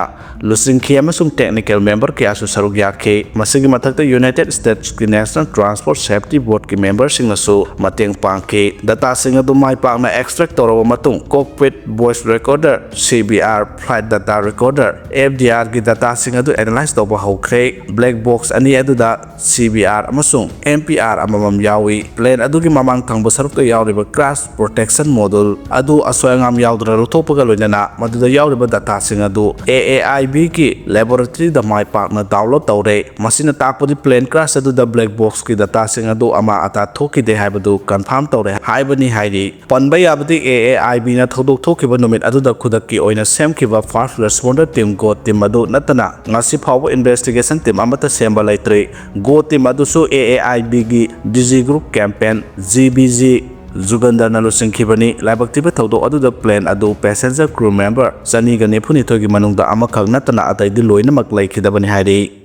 ꯂꯨꯆꯤꯡꯈꯤ ꯑꯃꯁꯨꯡ ꯇꯦꯛꯅꯤꯀꯦꯜ ꯃꯦꯝꯕꯔ ꯀꯌꯥꯁꯨ ꯁꯔꯨꯛ ꯌꯥꯈꯤ꯫ ꯃꯁꯤꯒꯤ ꯃꯊꯛꯇ ꯌꯨꯅꯥꯏꯇꯦꯗ ꯁ꯭ꯇꯦꯠꯁꯀꯤ ꯅꯦꯁꯅꯦꯜ ꯇ꯭ꯔꯥꯟꯁꯄꯣꯔꯠ ꯁꯦꯐꯇꯤ ꯕꯣꯔꯗꯀꯤ ꯃꯦꯝꯕꯔꯁꯤꯡꯅꯁꯨ ꯃꯇꯦꯡ ꯄꯥꯡꯈꯤ꯫ ꯗꯇꯥꯁꯤꯡ ꯑꯗꯨ ꯃꯥꯏ ꯄꯥꯛꯅ ꯑꯦꯛꯁꯇ꯭ꯔꯦꯛ ꯇꯧꯔꯕ ꯃꯇꯨꯡ, cockpit, voice recorder, C B R, flight data recorder, F D ꯑꯥꯔꯒꯤ ꯗꯇꯥꯁꯤꯡ ꯑꯗꯨ ꯑꯦꯅꯥꯂꯥꯏꯖ ꯇꯧꯕ ꯍꯧꯈ꯭ꯔꯦ꯫ ꯕ꯭ꯂꯦꯛ ꯕꯣꯛꯁ ꯑꯅꯤ ꯑꯗꯨꯗ ꯁꯤ ꯕꯤ ꯑꯥꯔ ꯑꯃꯁꯨꯡ ꯑꯦꯝ ꯄꯤ ꯑꯥꯔ ꯑꯃꯃꯝ ꯌꯥꯎꯏ꯫ ꯄ꯭ꯂꯦꯟ ꯑꯗꯨꯒꯤ ꯃꯃꯥꯡ ꯊꯪꯕ ꯁꯔꯨꯛꯇ ꯌꯥꯎꯔꯤꯕ ꯀ꯭ꯔꯥꯁ ꯄ꯭ꯔꯣꯇꯦꯛꯁꯟ ꯃꯣꯗꯨꯜ ꯑꯗꯨ ꯑꯁꯣꯏ ꯑꯉꯥꯝ ꯌꯥꯎꯗꯅ ꯂꯧꯊꯣꯛꯄꯒ ꯂꯣꯏꯅꯅ ꯃꯗꯨꯗ ꯌꯥꯎꯔꯤꯕ ꯗꯇꯥꯁꯤꯡ ꯑꯗꯨ ꯑꯦ ꯑꯦ ꯑꯥꯏ ꯕꯤꯒꯤ ꯂꯦꯕꯣꯔꯦꯇꯔꯤꯗ ꯃꯥꯏ ꯄꯥꯛꯅ ꯗꯥꯎꯟꯂꯣꯗ ꯇꯧꯔꯦ꯫ ꯃꯁꯤꯅ ꯇꯥꯛꯄꯗꯤ ꯄ꯭ꯂꯦꯟ ꯀ꯭ꯔꯥꯁ ꯑꯗꯨꯗ ꯕ꯭ꯂꯦꯛ ꯕꯣꯛꯁꯀꯤ ꯗꯇꯥꯁꯤꯡ ꯑꯗꯨ ꯑꯃꯥꯡ ꯑꯇꯥ ꯊꯣꯛꯈꯤꯗꯦ ꯍꯥꯏꯕꯗꯨ ꯀꯟꯐꯥꯔꯝ ꯇꯧꯔꯦ ꯍꯥꯏꯕꯅꯤ ꯍꯥꯏꯔꯤ꯫ ꯄꯟꯕ ꯌꯥꯕꯗꯤ, ꯑꯦ ꯑꯦ ꯑꯥꯏ ꯕꯤꯅ ꯊꯧꯗꯣꯛ ꯊꯣꯛꯈꯤꯕ ꯅꯨꯃꯤꯠ ꯑꯗꯨꯗ ꯈꯨꯗꯛꯀꯤ ꯑꯣꯏꯅ ꯁꯦꯝꯈꯤꯕ ꯐꯥꯔꯁ ꯔꯦꯁꯄꯣꯟꯗꯔ ꯇꯤꯝ, ꯒꯣꯠ ꯇꯤꯝ ꯑꯗꯨ ꯅꯠꯇꯅ ꯉꯁꯤ ꯐꯥꯎꯕ ꯏꯟꯚꯦꯁꯇꯤꯒꯦꯁꯟ ꯇꯤꯝ ꯑꯃꯠꯇ ꯁꯦꯝꯕ ꯂꯩꯇ꯭ꯔꯤ꯫ ꯒꯣꯠ ꯇꯤꯝ ꯑꯗꯨꯁꯨ ꯑꯦ ꯑꯦ ꯑꯥꯏ ꯕꯤꯒꯤ D G group campaign, G B G, ꯖꯨꯒꯟꯗꯔꯅ ꯂꯨꯆꯤꯡꯈꯤꯕꯅꯤ꯫ ꯂꯥꯏꯕꯛ ꯊꯤꯕ ꯊꯧꯗꯣꯛ ꯑꯗꯨꯗ ꯄ꯭ꯂꯦꯟ ꯑꯗꯨ ꯄꯦꯁꯦꯟꯖꯔ ꯀ꯭ꯔꯨ ꯃꯦꯝꯕꯔ ꯆꯅꯤꯒ ꯅꯤꯐꯨ ꯅꯤꯊꯣꯏꯒꯤ ꯃꯅꯨꯡꯗ ꯑꯃꯈꯛ ꯅꯠꯇꯅ ꯑꯇꯩꯗꯤ ꯂꯣꯏꯅꯃꯛ ꯂꯩꯈꯤꯗꯕꯅꯤ ꯍꯥꯏꯔꯤ꯫